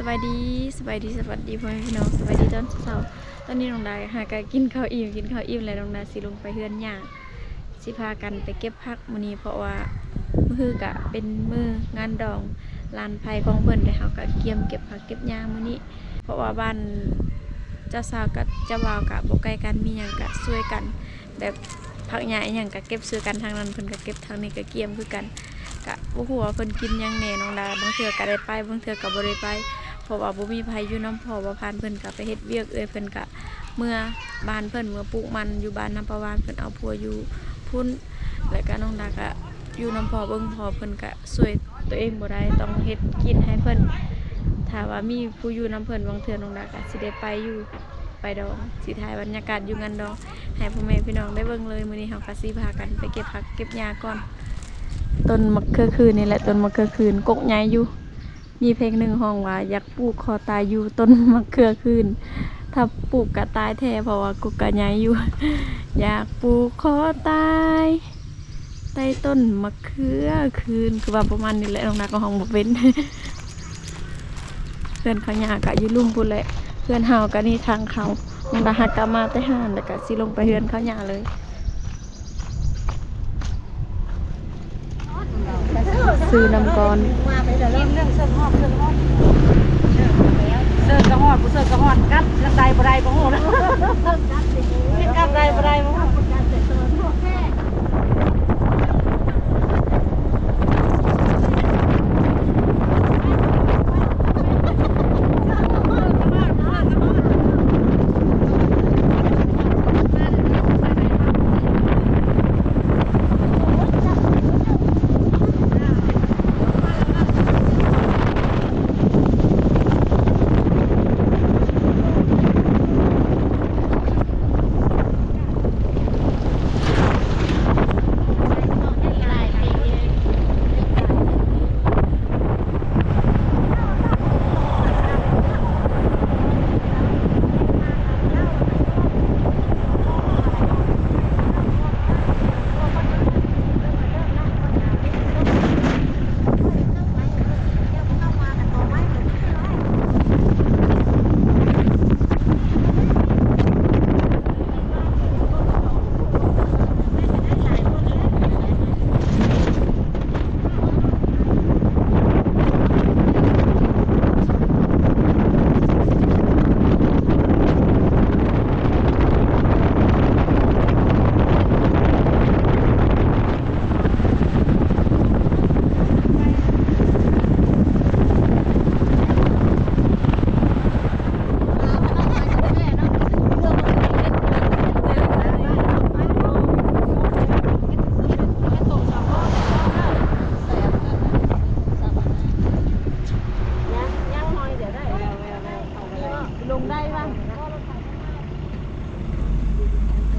ສະບາຍດີ ສະບາຍດີ ສະຫວັດດີພໍ່ແມ່ພີ່ນ້ອງ ສະບາຍດີຕອນເຊົ້າໆ. ຕອນນີ້ນ້ອງດາຫາກະກິນເຂົ້າອີ່ມ ກິນເຂົ້າອີ່ມແລ້ວ ນ້ອງດາຊິລົງໄປເຮືອນຍ່າ ຊິພາກັນໄປເກັບຜັກມື້ນີ້ ເພາະວ່າມື້ຮືກະເປັນມື້ງານດອງຫຼານໃພ້ຂອງເພິ່ນ ແລະເຮົາກະກຽມເກັບຜັກເກັບຫຍ້າມື້ນີ້ ເພາະວ່າບ້ານເຈົ້າສາວກັບເຈົ້າບ່າວກະບໍ່ໃກ້ກັນ ມີຫຍັງກະຊ່ວຍກັນ ແບບຜັກຫຍ້າອີ່ຫຍັງກະເກັບຊ່ວຍກັນ ທາງນັ້ນເພິ່ນກະເກັບ ທາງນີ້ກະກຽມຄືກັນ. ກະບໍ່ຮູ້ວ່າເພິ່ນກິນຫຍັງແດ່ນ້ອງດາ ບາງເທື່ອກະໄດ້ໄປ ບາງເທື່ອກະບໍ່ໄດ້ໄປ ເພາະວ່າບໍ່ມີໃຜຢູ່ນຳພໍ່. ບ່າວພານເພິ່ນກະໄປເຮັດວຽກ ເອື້ອຍເພິ່ນກະເມືອບ້ານເພິ່ນ ເມືອປູກມັນຢູ່ບ້ານນຳປະຫວານ ເພິ່ນເອົາຜົວຢູ່ພຸ້ນ ແລ້ວກະນ້ອງດາກະຢູ່ນຳພໍ່ເບິ່ງພໍ່ ເພິ່ນກະຊ່ວຍຕົວເອງບໍ່ໄດ້ ຕ້ອງເຮັດກິນໃຫ້ເພິ່ນ. ຖ້າວ່າມີຜູ້ຢູ່ນຳເພິ່ນ ບາງເທື່ອນ້ອງດາກະຊິໄດ້ໄປຢູ່ ໄປດອງ ຊິຖ່າຍບັນຍາກາດຢູ່ງານດອງໃຫ້ພໍ່ແມ່ພີ່ນ້ອງໄດ້ເບິ່ງເລີຍ. ມື້ນີ້ເຮົາກະຊິພາກັນໄປເກັບຜັກເກັບຫຍ້າກ່ອນ. ຕົ້ນມະເຂືອຂືນນີ້ແຫຼະ ຕົ້ນມະເຂືອຂືນ ກົກໃຫຍ່ຢູ່. ມີເພງໜຶ່ງຮ້ອງວ່າ ຢາກປູກຄໍຕາຍຢູ່ຕົ້ນມະເຂືອຂືນ ຖ້າປູກກະຕາຍແທ້ ເພາະວ່າກົກກະໃຫຍ່ຢູ່. ຢາກປູກຄໍຕາຍ ໃຕ້ຕົ້ນມະເຂືອຂືນ ຄືວ່າປະມານນີ້ແຫຼະ ນ້ອງດາກະຮ້ອງບໍ່ເປັນ. ເຮືອນເຂົາຍ່າກະຢູ່ລຸ່ມພຸ້ນແຫຼະ ເຮືອນເຮົາກະນີ້ທາງເຂົ້າ. ນ້ອງດາຫາກະມາແຕ່ຮ້ານ ແລ້ວກະຊິລົງໄປເຮືອນເຂົາຍ່າເລີຍ. ຊື້ນ້ຳກ້ອນ ເຊີກະຮອດ ບໍ່ເຊີກະຮອດ ກັດທາງໃດບໍ່ໄດ້ບໍ່ຮູ້ນະ ກັດໃດບໍ່ໄດ້ບໍ່ຮູ້.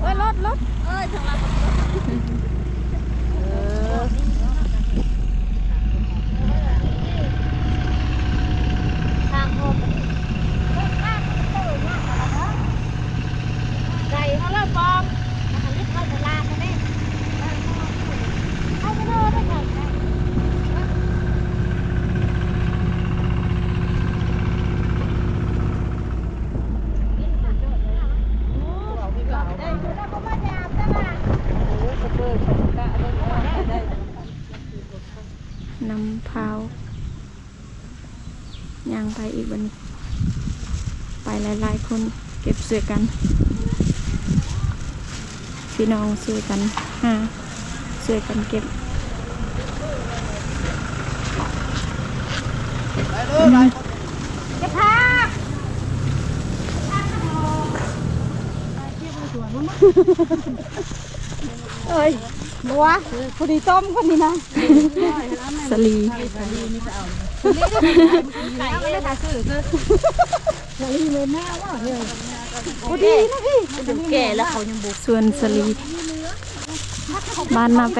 ໂອ້ຍ ລົດ ລົດ ເອີຍ ທາງຫຼັງ ເອີ ທາງອອກ ໄກເຮົາລະປອມ ເຮົາໄປເລີຍ ເຮົາໄປເລີຍ. ນ້ຳພ້າວ ຍ່າງໄປອີກບັດນີ້ ໄປຫຼາຍໆຄົນ ເກັບຊ່ວຍກັນ ພີ່ນ້ອງຊ່ວຍກັນຫາ ຊ່ວຍກັນເກັບ ໄປເລີຍ ໄປ ເກັບຜັກ ເອີຍ ບົວ ພໍດີຕົ້ມຄົນນີ້ນະ ສາລີ ພໍດີນະພີ່ ແກ່ແລ້ວເຂົາຍັງບໍ່ ສວນສາລີ ບ້ານນາແປ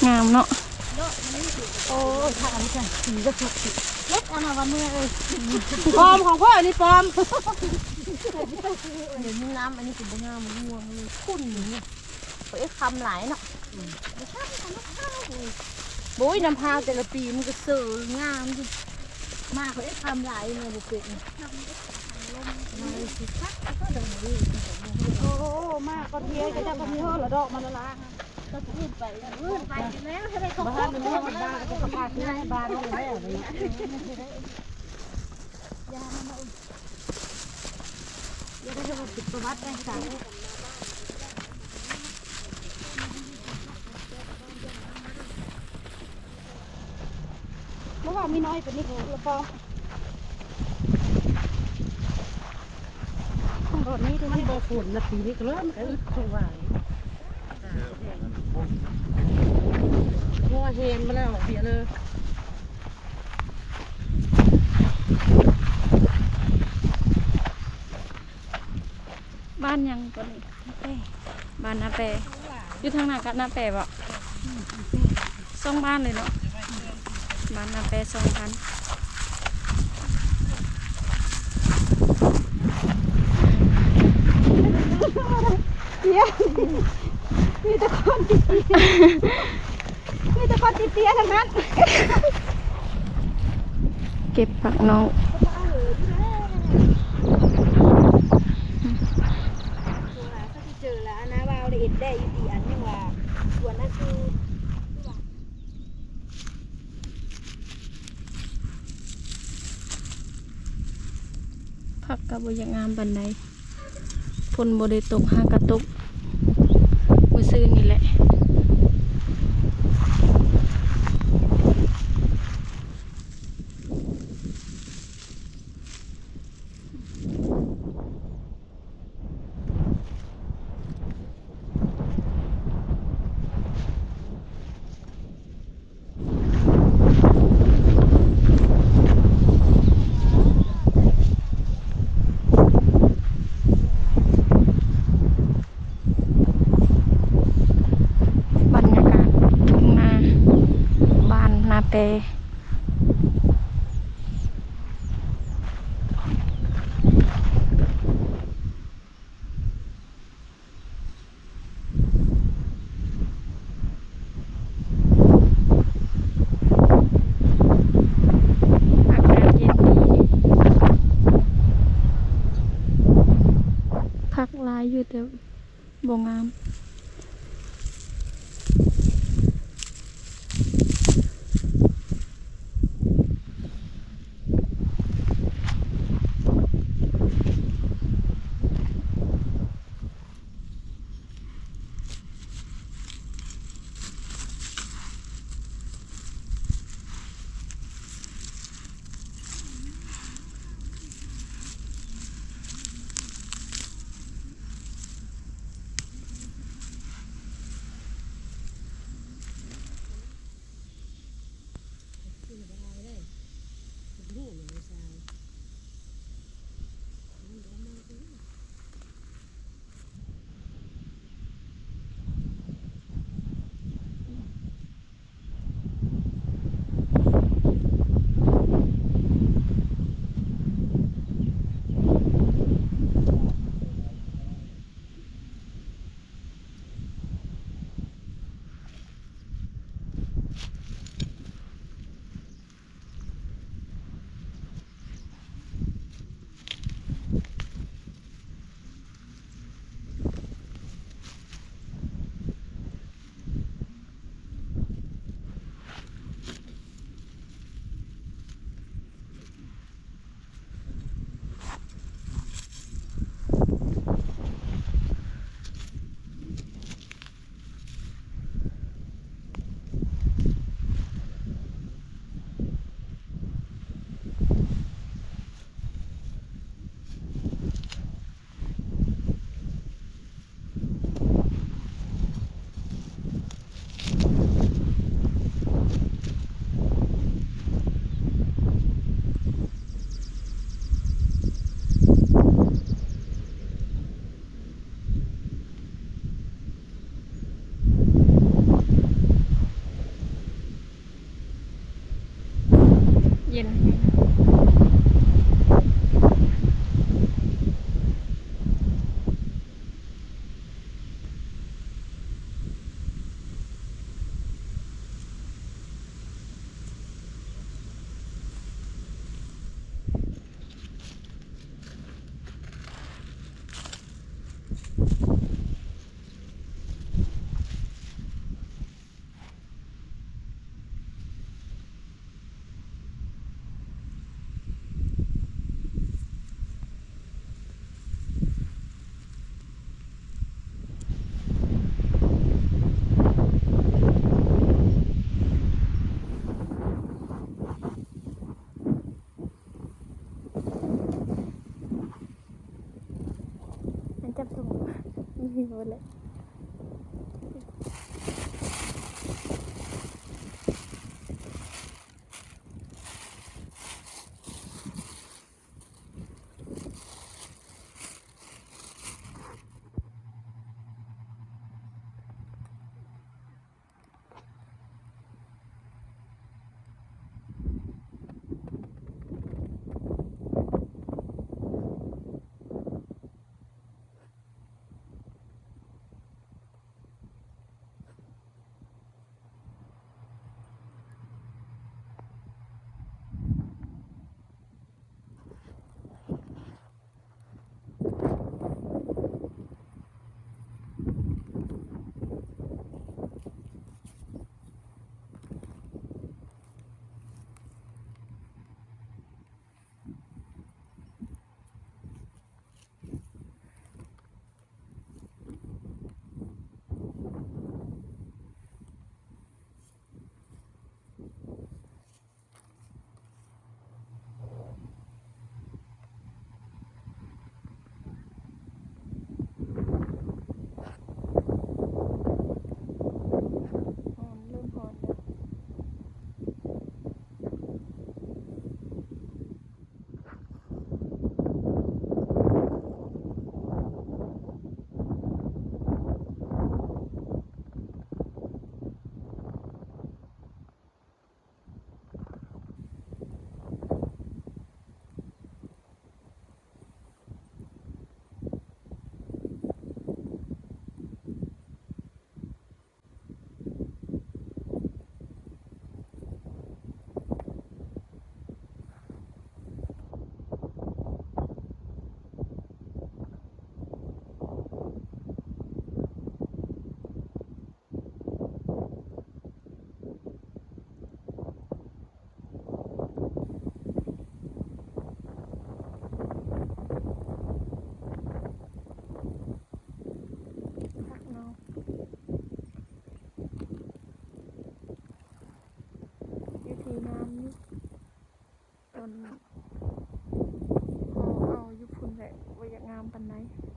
ງາມເນາະ. ໂອ້ຍ ຖ້າອັນນີ້ກະສີກະສຸກ ເລັກອັນນະວ່າເມື່ອຍເອີຍ ປອມຂອງຂ້ອຍນີ້ປອມ ເຫັນງາມ ອັນນີ້ກະບໍ່ງາມ ມັນງ່ວງເລີຍ ຂຸ້ນນີ້ ເອີຍ ຄຳຫຼາຍເນາະ ອືມ ບໍ່ຊາບ ບໍ່ຊາບ ບໍ່ຊາບ ໂອ້ຍ. ໂອ້ຍ ນ້ຳພ້າວແຕ່ລະປີມັນກໍເສີງາມຢູ່ ມາເຂົາເຮັດທຳລາຍແມ່ບໍ່ເປັນ ໂອ້ ມາກໍເທ ກໍຈະກໍເທລະດອກມັນລະລະ ກໍຂຶ້ນໄປ ຂຶ້ນໄປຢູ່ແລ້ວ ຖ້າໄດ້ຂອງ ບ້ານມັນເມືອງບ້ານກໍປະກາດເມືອງບ້ານແລ້ວ ຢ່າມາເນາະ ຢ່າໄດ້ເຮັດສະຫວັດໄດ້ສາ ບໍ່ວ່າມີນ້ອຍປານນີ້ກໍລະປ້ອງ ຂ້າງບ່ອນນີ້ເດ້ ມັນບໍ່ຝົນລະປີນີ້ກໍເລີ່ມອຶດເພາະວ່າ ງົວແຮງມາແລ້ວເບຍເລີຍ. ບ້ານຫຍັງກໍນີ້? ນາແປ. ບ້ານນາແປ. ຢູ່ທາງໜ້າກັບນາແປບໍ່? ສອງບ້ານເລີຍເນາະ. ບ້ານນາແປສອງບ້ານ. ມີແຕ່ຄົນຕິດ ມີແຕ່ຄົນຕິເຕຍທັງນັ້ນ ເກັບຜັກນ້ອງ ເຈີລະ ອັນນາວ່າໄດ້ເຮັດແດ່ຢູ່ທີ່ອັນຍັງວ່າສວນນະຄື ຜັກກໍບໍ່ຢາກງາມປານໃດ. ຝົນບໍ່ໄດ້ຕົກ ຫາກະຕົກມື້ຊືນນີ້ແຫຼະ. ບັນຍາກາດທົ່ງນາ ບ້ານນາແປ. ອາກາດເຢັນດີ ຜັກຫຼາຍຢູ່ ແຕ່ບໍ່ງາມ.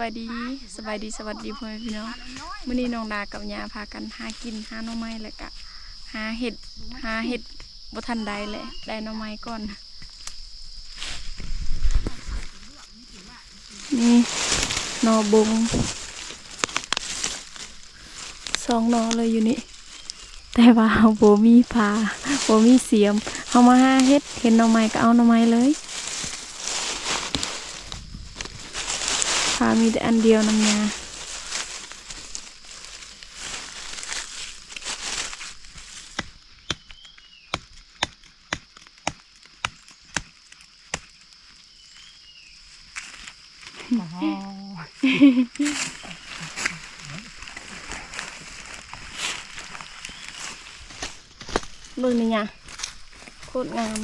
ສະບາຍດີ ສະບາຍດີ ສະຫວັດດີພໍ່ແມ່ພີ່ນ້ອງ. ມື້ນີ້ນ້ອງດາກັບຍ່າພາກັນຫາກິນ ຫາໜໍ່ໄມ້ ແລ້ວກະຫາເຫັດ ຫາເຫັດບໍ່ທັນໄດ້ແຫຼະ ໄດ້ໜໍ່ໄມ້ກ່ອນ. ນີ້ໜໍ່ບົງ ສອງໜໍ່ເລີຍຢູ່ນີ້ ແຕ່ວ່າເຮົາບໍ່ມີພາ ບໍ່ມີສຽມ ເຮົາມາຫາເຫັດ ເຫັນໜໍ່ໄມ້ກໍເອົາໜໍ່ໄມ້ເລີຍ. ພາມີແຕ່ອັນດຽວນຳຍ່າ. ເບິ່ງນີ້ຫຍັງ ໂຄດງາມ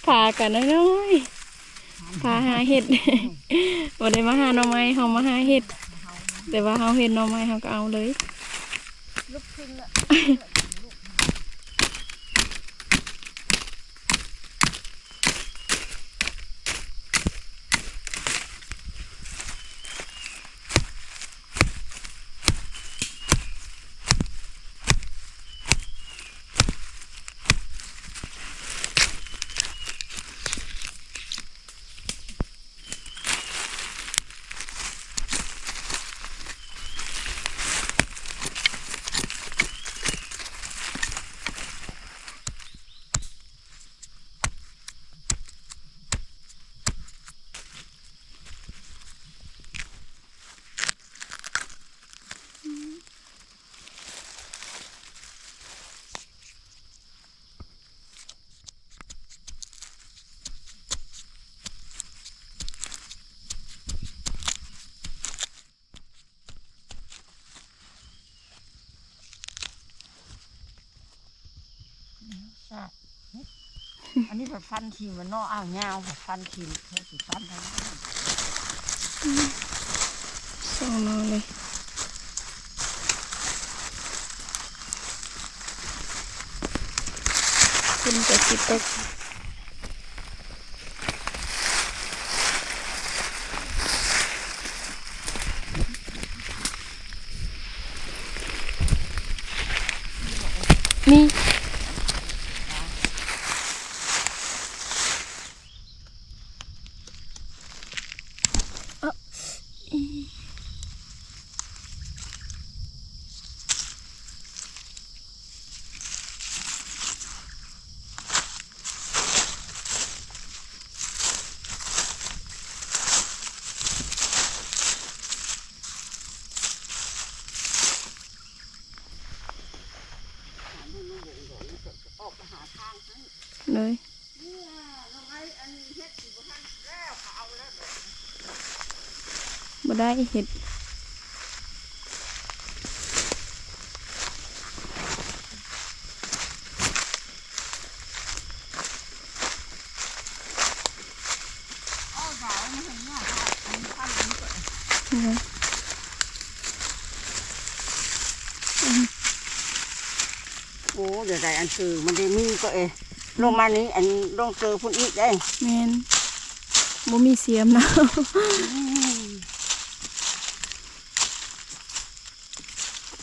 ພາກັນນ້ອຍໆ ພາຫາເຫັດ ບໍ່ໄດ້ມາຫາໜໍ່ໄມ້ ເຮົາມາຫາເຫັດ ແຕ່ວ່າເຮົາເຫັນໜໍ່ໄມ້ເຮົາກໍເອົາເລີຍ.ອັນນີ້ພັດຟັນຖິ້ມມັນເນາະ ອ້າວ ຍາວ ພັດຟັນຖິ້ມ ເຂົາຊິຟັນທາງນັ້ນ ສອງໜໍ່ເລີຍ. ຝົນກໍຊິຕົກ ມີ ເລີຍ ບໍ່ໄດ້ເຫັດ. ໂອ້ ດຽວໃດອັນຊື່ມັນໄດ້ມີກໍເອ ລົງມານີ້ ອັນລົງເຈີພຸ້ນອີກເດ້. ແມ່ນ ບໍ່ມີສຽມນະ.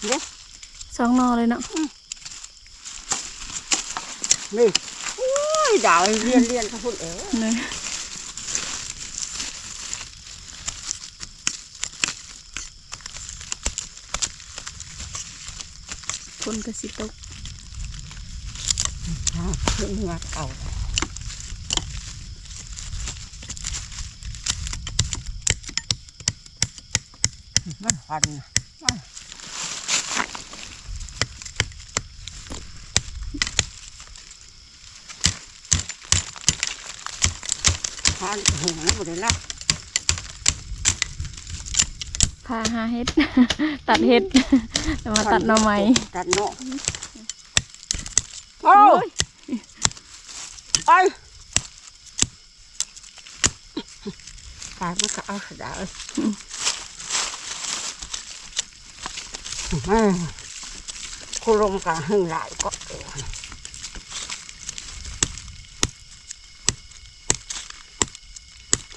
ເດ້ ສອງໜໍ່ເລີຍເນາະ. ນີ້ ໂອ້ຍ ດາວລຽນໆ ເຂົ້າພຸ້ນເອີ. ຝົນກໍຊິຕົກ ຫາຂຶ້ນເຮືອເກົ່າ. ມັນຄວັນ ຄວັນຫຸງແລ້ວບໍ່ໄດ້ລະ ພາຫາເຫັດ ຕັດເຫັດ ແລ້ວມາຕັດໜໍ່ໄມ້ ຕັດເນາະ. ໂອ້ຍ ໂອ້ຍ ໄປ ມັນກໍເອົາດາວ ອືມ ອືມ ໂຄລົມກະຫຶງຫຼາຍກໍ ເອີ ເອີ.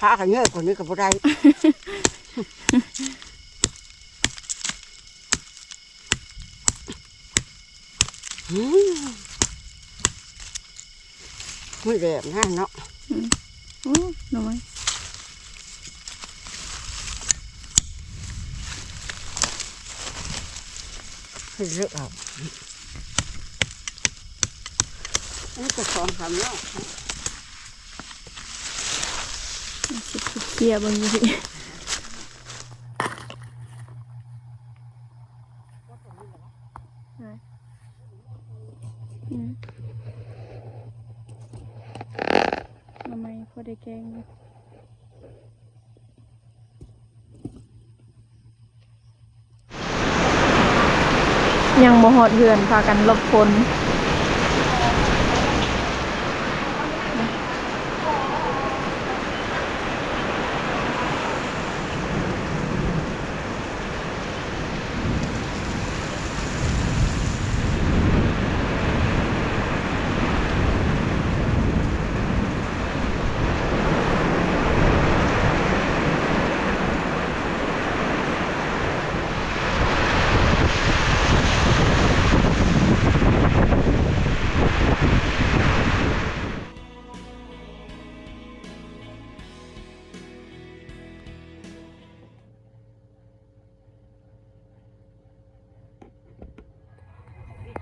ພາກັນເຍີກວ່ານີ້ກໍບໍ່ໄດ້. ອືມ ມັນແບບນັ້ນເນາະ. ອືມ ໂອ້ ໜໍ່ໄມ້ ເຮັດເລີກເອົາ. ອັນນີ້ກໍສອງສາມໜໍ່. ຊິເຄຍເບິ່ງຢູ່ພີ້. ອືມ ໜໍ່ໄມ້ພໍໄດ້ແກງຢູ່. ຍັງບໍ່ຮອດເຮືອນ ພາກັນຫຼົບຝົນ.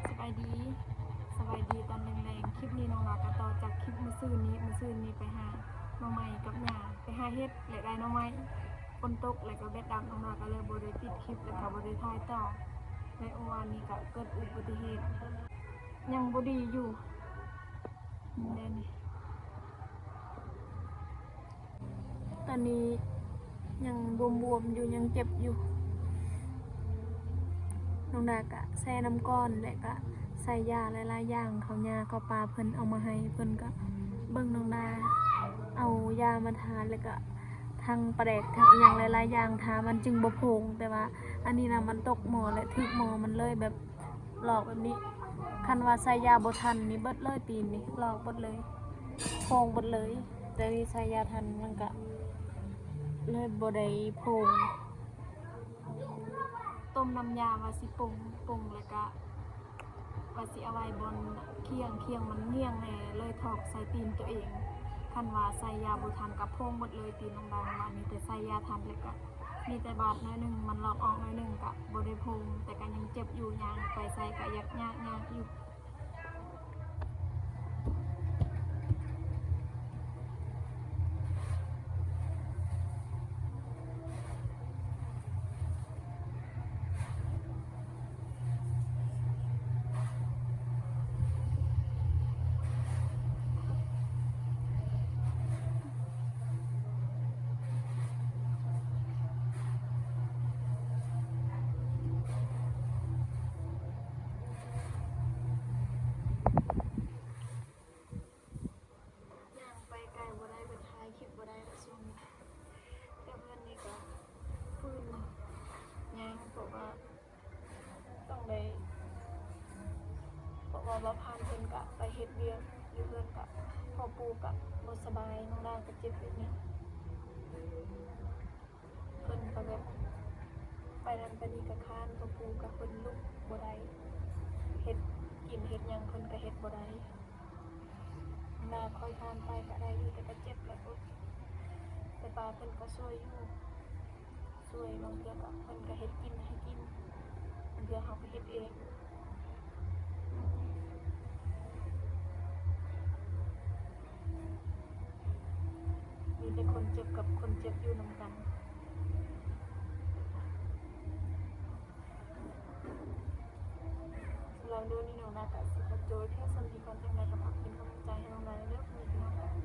ສະບາຍດີ ສະບາຍດີຕອນແລງໆ. ຄລິບນີ້ນ້ອງລາກໍຕໍ່ຈາກຄລິບມື້ຊືນນີ້. ມື້ຊືນນີ້ໄປຫາໜໍ່ໄມ້ກັບຍ່າ ໄປຫາເຫັດ ແລະ ໄດ້ໜໍ່ໄມ້. ຝົນຕົກ ແລະ ກໍແບດດຳ ນ້ອງລາກໍເລີຍບໍ່ໄດ້ປິດຄລິບ ແລະ ກໍບໍ່ໄດ້ຖ່າຍຕໍ່. ແລະ ເມື່ອວານນີ້ກໍເກີດອຸບັດຕິເຫດ ຍັງບໍ່ດີຢູ່ ແນວນີ້. ຕອນນີ້ຍັງບວມໆຢູ່ ຍັງເຈັບຢູ່. ນ້ອງດາກະແຊ່ນ້ຳກ້ອນ ແລະ ກະໃສ່ຢາຫຼາຍໆຢ່າງ ເຂົ້າຫຍ້າເຂົ້າປ່າເພິ່ນເອົາມາໃຫ້. ເພິ່ນກະເບິ່ງນ້ອງດາ ເອົາຢາມາທາ ແລ້ວກະທັງປາແດກ ທັງອີ່ຫຍັງຫຼາຍໆຢ່າງ ທາມັນຈຶ່ງບໍ່ໂພງ. ແຕ່ວ່າອັນນີ້ນະ ມັນຕົກໝໍ້ ແລະ ຖືກໝໍ້ ມັນເລີຍແບບ ຫຼອກແບບນີ້. ຄັນວ່າໃສ່ຢາບໍ່ທັນນີ້ເບິດເລີຍ ຕີນນີ້ຫຼອກເບິດເລີຍ ໂພງເບິດເລີຍ. ແຕ່ນີ້ໃສ່ຢາທັນມັນກະເລີຍບໍ່ໄດ້ໂພງ. ຕົ້ມນ້ຳຢາວ່າຊິປົງ ປົງແລ້ວກະວ່າຊິເອົາໄວ້ບ່ອນຄຽງ ຄຽງມັນງ່ຽງແນ່ ເລີຍຖອກໃສ່ຕີນຕົວເອງ. ຄັນວ່າໃສ່ຢາບໍ່ທັນກະໂພງເບິດເລີຍ ຕີນນ້ອງດາ. ວ່າມີແຕ່ໃສ່ຢາທັນແລ້ວກະ ມີແຕ່ບາດໜ້ອຍໜຶ່ງ ມັນລອກອອກໜ້ອຍໜຶ່ງ ກະບໍ່ໄດ້ໂພງ ແຕ່ກະຍັງເຈັບຢູ່ ຍ່າງໄປໃສກະຢາກຍາກ ຍາກຢູ່. ຍ່າງໄປໄກບໍ່ໄດ້ ກະຖ່າຍຄລິບບໍ່ໄດ້ລະຊ່ວງນີ້. ແຕ່ເຮືອນນີ້ກະຟື້ນຍ່າງ ເພາະວ່າ ຕ້ອງໄດ້ ເພາະວ່າບ່າວພານເພິ່ນກະໄປເຮັດວຽກຢູ່ເຮືອນ ກະພໍ່ປູ່ກະບໍ່ສະບາຍ ນ້ອງດາກະເຈັບແບບນີ້ ເພິ່ນກະແບບໄປນັ້ນໄປນີ້ກະຄ້ານ ພໍ່ປູ່ກະເພິ່ນລຸກບໍ່ໄດ້ ເຮັດກິນເຮັດຫຍັງເພິ່ນກະເຮັດບໍ່ໄດ້. ນ້ອງດາຄ່ອຍຜ່ານໄປກະໄດ້ຢູ່ ແຕ່ກະເຈັບແຫຼະ ແຕ່ປ້າເພິ່ນກະຊ່ວຍຢູ່ ຊ່ວຍ ບາງເທື່ອກະເພິ່ນກະເຮັດກິນໃຫ້ກິນ ບາງເທື່ອເຮົາກະເຮັດເອງ. ມີແຕ່ຄົນເຈັບກັບຄົນເຈັບຢູ່ນຳກັນ. ສຳລັບມື້ນີ້ນ້ອງດາກະຊິຂໍຈົບພຽງສ່ຳນີ້ກ່ອນ ຈັ່ງໃດກະຝາກເປັນກຳລັງໃຈໃຫ້ນ້ອງດາເດີ້ ພໍ່ແມ່ພີ່ນ້ອງ.